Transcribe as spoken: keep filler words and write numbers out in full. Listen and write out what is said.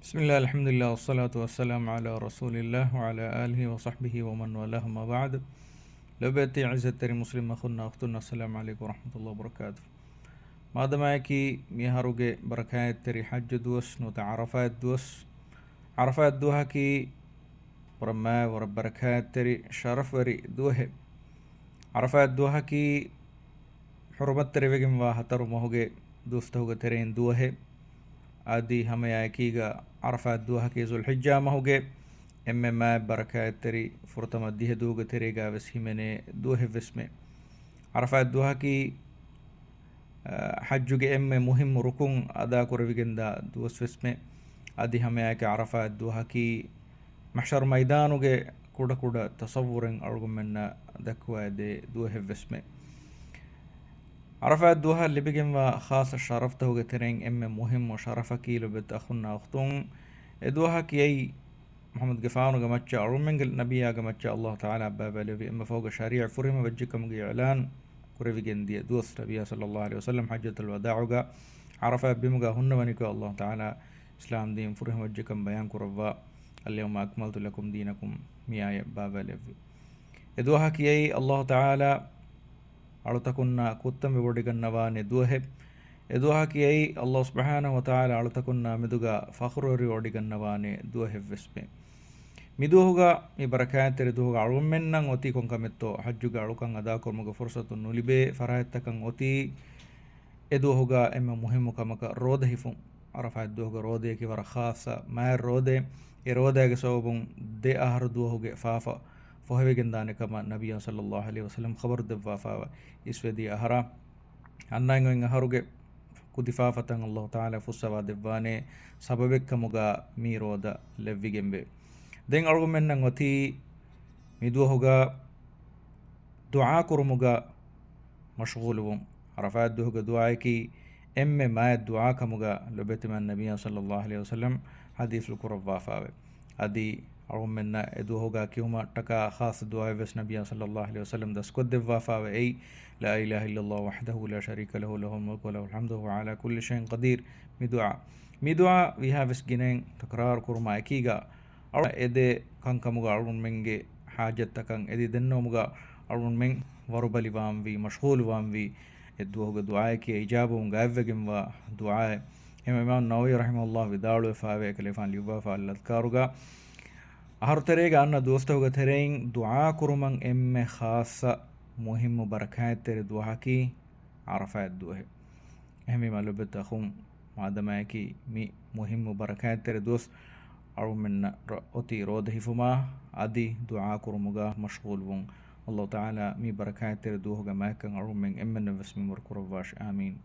بسم الله، الحمد لله، والصلاة والسلام على رسول الله وعلى آله وصحبه ومن والاه، أما بعد. ލޮބުވެތި ޢިއްޒަތްތެރި މުސްލިމް އަޚުންނާ އުޚްތުންނާ، السلام عليكم ورحمة الله وبركاته. މާދަމާއެކީ މިއަހަރުގެ ބަރަކާތްތެރި ޙައްޖު ދުވަސް ނުވަތަ ޢަރަފާތް ދުވަސް. ޢަރަފާތް ދުވަހަކީ ވަރަށް މާތް ވަރަށް ބަރަކާތްތެރި ޝަރަފްވެރި ދުވަހެއް. ޢަރަފާތް ދުވަހަކީ ޙުރުމަތްތެރިވެގެންވާ ހަތަރު މަހުގެ ދުވަސްތަކުގެ ތެރެއިން ދުވަހެއް. އަދި ހަމައެއާއެކީގަ ޢަރަފާތް ދުވަހަކީ ޛުލްޙިއްޖާ މަހުގެ އެންމެ މާތް ބަރަކާތްތެރި ފުރަތަމަ ދިހަ ދުވަހުގެ ތެރޭގަ ވެސް ހިމެނޭ ދުވަހެއް ވެސްމެ. ޢަރަފާތް ދުވަހަކީ، އަ، ޙައްޖުގެ އެންމެ މުހިއްމު ރުކުން އަދާކުރެވިގެންދާ ދުވަސް ވެސްމެ. އަދި ހަމައެއާއެކީ ޢަރަފާތް ދުވަހަކީ މަޙްޝަރު މައިދާނުގެ ކުޑަކުޑަ ތަޞައްވުރެއް އަޅުގަނޑުމެންނަށް ދައްކަވައިދޭ ދުވަހެއް ވެސްމެ. ޢަރަފާތް ދުވަހަށް ލިބިގެންވާ ޚާއްޞަ ޝަރަފްތަކުގެ ތެރެއިން އެންމެ މުހިއްމު ޝަރަފަކީ ލޮބުވެތި އަޚުންނާ އުޚްތުން، އެ ދުވަހަކީ އެއީ މުޙައްމަދުގެފާނުގެ މައްޗަށް އަޅުމެންގެ ނަބިއްޔާގެ މައްޗަށް ﷲ ތަޢާލާ ބައިވެލެއްވި އެންމެ ފަހުގެ ޝަރީޢަތް ފުރިހަމަ ވެއްޖެކަމުގެ އިޢުލާން ކުރެވިގެން ދިޔަ ދުވަސް. ނަބިއްޔާ ޞައްލައްލާހު ޢަލައިހި ވަސައްލަމް ޙައްޖަތުލް ވަދާޢުގަ ޢަރަފާތް ބިމުގަ ހުންނަވަނިކޮށް ﷲ ތަޢާލާ އިސްލާމް ދީން ފުރިހަމަ ވެއްޖެކަން ބަޔާން ކުރައްވާ، اليوم أكملت لكم دينكم މި އާޔަތް ބައިވެލެއްވި. އެ ދުވަހަކީ އެއީ ﷲ ތަޢާލާ އަޅުތަކުންނާ ކުއްތަންވެވޮޑިގަންނަވާނެ ދުވަހެއް. އެ ދުވަހަކީ އެއީ ﷲ ސުބްޙާނަހޫ ވަތަޢާލާ އަޅުތަކުންނާ މެދުގަ ފަޚުރުވެރިވޮޑިގަންނަވާނެ ދުވަހެއް ވެސްމެ. މި ދުވަހުގަ، މި ބަރަކާތްތެރި ދުވަހުގަ އަޅުގަނޑުމެންނަށް އޮތީ ކޮންކަމެއްތޯ؟ ޙައްޖުގެ އަޅުކަން އަދާކުރުމުގެ ފުރުޞަތު ނުލިބޭ ފަރާތްތަކަށް އޮތީ އެ ދުވަހުގަ އެންމެ މުހިއްމު ކަމަކަށް ރޯދަ ހިފުން. ޢަރަފާތް ދުވަހުގެ ރޯދަޔަކީ ވަރަށް ޚާއްޞަ މާތް ރޯދައެއް. އެ ރޯދައިގެ ސަބަބުން ދެ އަހަރު ދުވަހުގެ ފާފަ ފޮހެވިގެންދާނެ ކަމަށް ނަބިއްޔާ ޞައްލައްލާހު ޢަލައިހި ވަސައްލަމް ޚަބަރު ދެއްވާފައިވާ އިސްވެދިޔަ އަހަރާ، އަންނައިން އޮތް އަހަރުގެ ކުދި ފާފަތައް ﷲ ތަޢާލާ ފުއްސަވާ ދެއްވާނެ ސަބަބެއްކަމުގަ މި ރޯދަ ލެއްވިގެންވޭ. ދެން އަޅުގަނޑުމެންނަށް އޮތީ މި ދުވަހުގަ ދުޢާ ކުރުމުގަ މަޝްޣޫލުވުން. ޢަރަފާތް ދުވަހުގެ ދުޢާއަކީ އެންމެ މާތް ދުޢާ ކަމުގަ ލޮބުވެތި މާތް ނަބިއްޔާ ޞައްލައްލާހު ޢަލައިހި ވަސައްލަމް ޙަދީޘްފުޅު ކުރައްވާފައިވޭ. އަދި އަޅުގަނޑުމެންނަށް އެ ދުވަހުގަ ކިޔުމަށްޓަކާ ޚާއްޞަ ދުޢާއެއް ވެސް ނަބިއްޔާ ޞައްލައްލާހު ޢަލައިހި ވަސައްލަމް ދަސްކޮށްދެއްވާފައިވޭ. އެއީ، لا إله إلا الله وحده لا شريك له، له الملك وله الحمد وهو على كل شيء قدير. މި ދުޢާ، މި ދުޢާ ވީހާވެސް ގިނައިން ތަކްރާރު ކުރުމާ އެކީގަ، އަޅު އެދޭ ކަންކަމުގަ އަޅުގަނޑުމެންގެ ޙާޖަތްތަކަށް އެދި ދެންނެވުމުގަ އަޅުގަނޑުމެން ވަރުބަލިވާންވީ، މަޝްޣޫލުވާންވީ. އެ ދުވަހުގެ ދުޢާއަކީ އިޖާބަވުން ގާތްވެގެންވާ ދުޢާއެއް. އެހެންވެ އިމާމު ނަވަވީ ރަޙިމަހުﷲ ވިދާޅުވެފައިވޭ، އެކަލޭގެފާނު ލިޔުއްވާފައިވާ އަލްއަޛްކާރުގަ، އަހަރު ތެރޭގަ އަންނަ ދުވަސްތަކުގެ ތެރެއިން ދުޢާ ކުރުމަށް އެންމެ ޚާއްޞަ މުހިއްމު ބަރަކާތްތެރި ދުވަހަކީ ޢަރަފާތް ދުވަހެއް. އެހެންވީމަ ލޮބުވެތި އަޚުން، މާދަމާއެކީ މި މުހިއްމު ބަރަކާތްތެރި ދުވަސް އަޅުގަނޑުމެންނަށް ރ-، އޮތީ ރޯދަ ހިފުމާ އަދި ދުޢާ ކުރުމުގަ މަޝްޣޫލުވުން. ﷲ ތަޢާލާ މި ބަރަކާތްތެރި ދުވަހުގެ މާތްކަން އަޅުގަނޑުމެން އެންމެންނަށް ވެސް މިންވަރު ކުރައްވާށި. އާމީން.